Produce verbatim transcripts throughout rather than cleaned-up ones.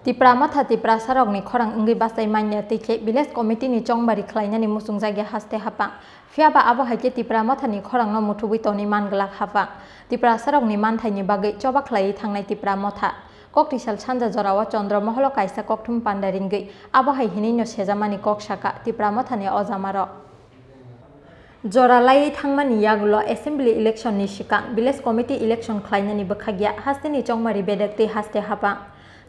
Tipra Motha Tiprasarokni khorang wngwi bachai manya twi khe Village Committee ni chongbari khlainani muchungjakya haste haphang. Phiya ba abo hai khe Tipra Mothani khorangno muthubwi tonwi man glak haphang. Tiprasarokni manthaini bagwi choba khlaiwi thangnai Tipra Motha. Koktwsal sanja jorao Chandra Moholo kaisa kokthum panda ringwi abo hai hinwino sejamani kok saka Tipra Mothani ojamarok. Jora laiwi thangmani yagulo assembly election ni swkang village committee election khlainani bwkhakya hasteni chongmari bedek tei haste haphang.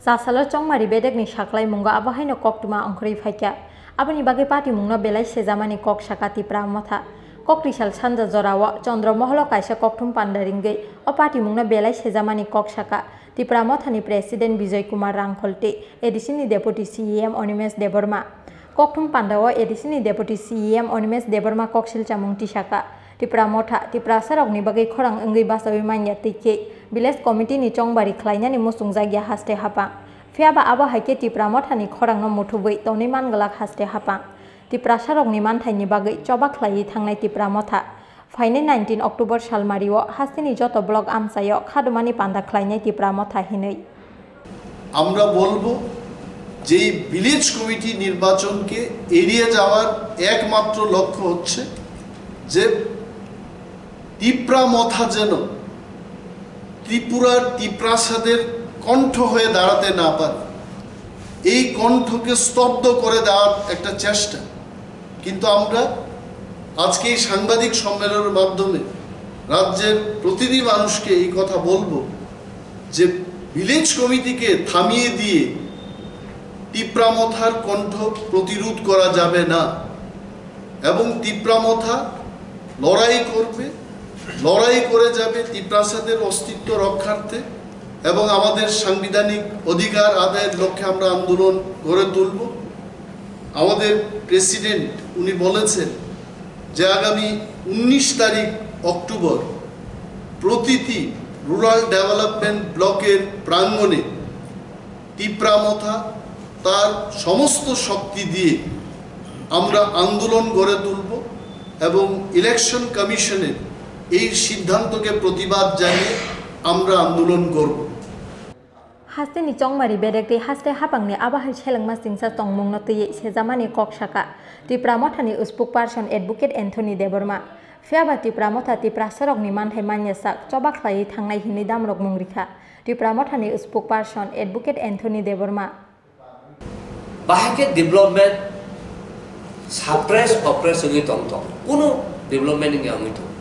Chasalo chongmari bedekni saklaimungo abo haino koktwma ongkhorwi phaikha. Aboni bagwi patimungno belai sejamani kok saka Tipra Motha. Koktwsal sanja jorao Chandra Moholo kaisa kokthum panda ringwi o patimungno belai sejamani kok saka Tipra Mothani President Bijoy Kumar Rangkhol tei A D C ni Deputy C E M Animesh Debbarma. Kokthum pandao A D C ni Deputy C E M Animesh Debbarma koksil chamung tisaka. Tipra Motha, Tiprasarokni bagwi khorang wngwi bachawi manya twi khe Village Committee ni chongbari khlainani muchungjakya haste haphang. Phiya ba abo hai khe Tipra Mothani khorangno muthubwi tonwi man glak haste haphang. Tiprasarokni manthaini bagwi choba khlaiwi thangnai Tipra Motha. Phainai nineteen October salmario hasteni joto block amchaio khadumani panda khlainai Tipra Motha hinwi. আমরা বলবো যে village committee নির্বাচনকে এড়িয়ে যাওয়ার একমাত্র লক্ষ্য হচ্ছে যে তিপ্রা মথা যেন ত্রিপুরার তিপ্রাসাদের কণ্ঠ হয়ে দাঁড়াতে না পারে। এই কণ্ঠকে স্তব্ধ করে দেওয়ার একটা চেষ্টা। কিন্তু আমরা আজকে এই সাংবাদিক সম্মেলনের মাধ্যমে রাজ্যের প্রতিটি মানুষকে এই কথা বলবো যে ভিলেজ কমিটিকে থামিয়ে দিয়ে তিপ্রা মথার কণ্ঠ প্রতিরোধ করা যাবে না এবং তিপ্রা মথা লড়াই করবে, লড়াই করে যাবে তিপ্রাসাদের অস্তিত্ব রক্ষার্থে এবং আমাদের সাংবিধানিক অধিকার আদায়ের লক্ষ্যে আমরা আন্দোলন গড়ে তুলব। আমাদের প্রেসিডেন্ট উনি বলেছেন যে আগামী উনিশ তারিখ অক্টোবর প্রতিটি রুরাল ডেভেলপমেন্ট ব্লকের প্রাঙ্গণে তিপ্রা মথা তার সমস্ত শক্তি দিয়ে আমরা আন্দোলন গড়ে তুলব এবং ইলেকশন কমিশনের এই সিদ্ধান্তকে প্রতিবাদ জানিয়ে আমরা আন্দোলন করব। Hasteni chongmari bedek tei haste haphangni abo hai selengma chingsa tongmungno twiwi sejamani kok saka Tipra Mothani spokesperson Advocate Anthony Debbarma. Phiya ba Tipra Motha Tiprasarokni manthai manya sak choba khlaiwi thangnai hinwi damrok mung rikha. Tipra Mothani spokesperson Advocate Anthony Debbarma. Bahai khe development suppress oppress wngwi tong tong, kunu development wngya wngwi tong,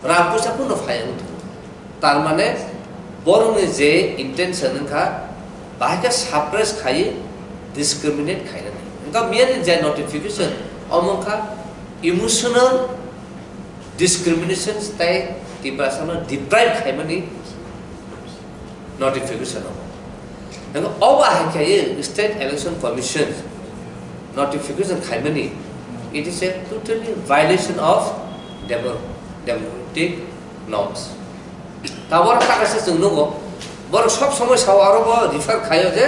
rang puisa kunu phai wngwi tong, tar mane borokni je intention wngkha bahai khe suppress khaiwi discriminate khainani wngkha merely je notification omo wngkha emotional discrimination tei Tiprasano deprive khaimani notification o. Hingke obo hai khe State Election Commission notification khaimani, it is a totally violation of demo- democratic norms. Tabora takasa chwng nugo, borok sob somoi sao aro bo refer khaio je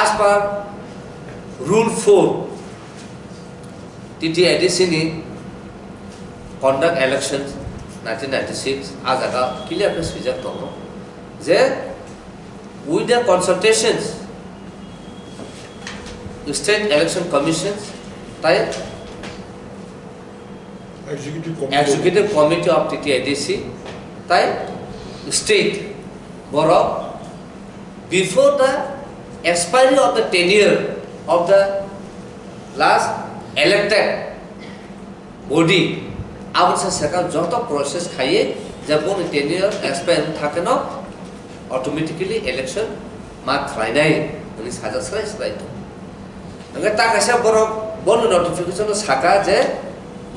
as per rule four, T T A D C ni conduct election nineteen ninety-six a jaga clear khe swijak tongo je with the consultations State Election Commission tai Executive Committee. Executive Committee of T T A D C tai state borok before the expiry of the tenure of the last elected body, aboni sa saka joto process khaiye je boni tenure expire wng thakeno automatically election ma khlainai hwnwi sajak srai srai tongo. Hwnkhe ta kaisa borok bono notification o saka je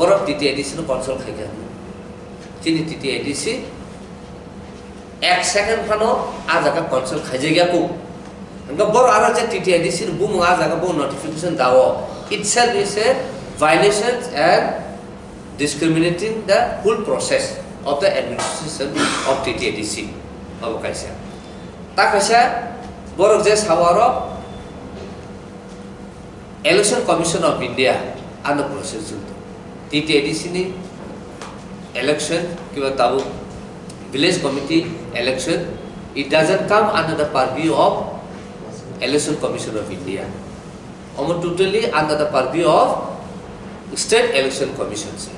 borok T T A D C no consult khaikha hwnwi. Chini T T A D C ek second phano a jaga consult khaijakya kuk. Hwnkhe borok aro je T T A D C ni bumung a jaga bo notification dao, itself is a violation and discriminating the whole process of the administration of T T A D C. Abo kaisa. Ta kaisa borok je sao aro Election Commission of India ano process jukto. T T A D C ni election kiba tabuk village committee election, it doesn't come under the purview of Election Commission of India. Omo totally under the purview of State Election Commission se.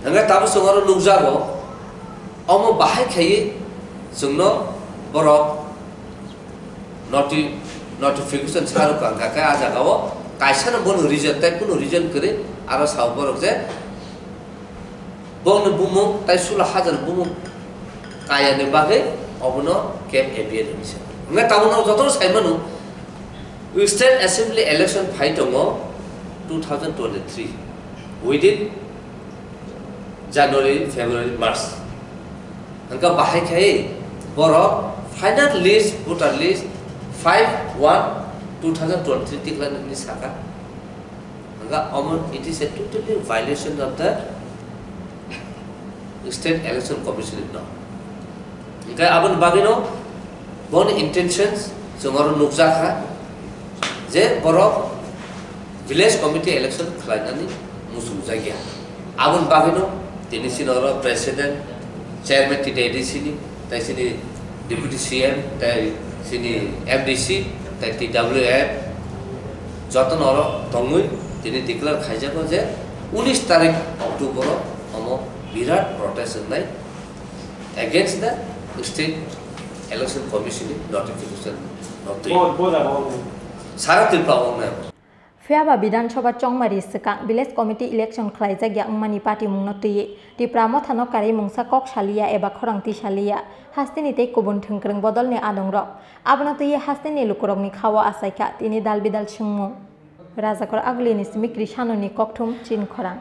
Hingke tabuk chwng oro nukjago, omo bahai khaiwi chwngno borok noti-, notification sarok kha, hingkha khe ah jagao kaisano bono reason tei kunu reason kwrwi aro sao borok je bongni bumung tei sulo hajar bumung kayani bagwi obono camp A P L hwnwi sa. Hwnkhai tabukno jotono sai mano, State Assembly election phai tongo two thousand twenty-three, within January, February, March. Hwnkha bahai khai borok final list, voter list five one two thousand twenty-three tikhlani hwnwi sakha. Hwnkha omo, it is a totally violation of the State Election Commission law. Hwnkha aboni bagwino boni intentions chwng oro nukjakha je borok village committee election khlainani muchungjakya. Aboni bagwino tini chini oro president, chairman T T A D C ni, tei chini deputy C M, tei chini M D C, tei T W F, jotono oro tongwi tini declare khaijago je unis tarik October o omo birat protest wngnai against the State Election Commission ni notification no twi. Bo, bo jaga o. Sara Tripura o wngnai. Phiya ba Bidhan Sabha chongmari swkang village committee election khlaijak ya wngmani patimungno twiwi Tipra Mothano karwi mungsa kok saliya eba khorang tisaliya hasteni tei kubun thwngkwrwng bodolni adongrok. Abono twiwi hasteni lukurokni khao achaikha tini dal bidal swngmung. Rajakor Agulini simi Krishanoni kokthum chin khorang.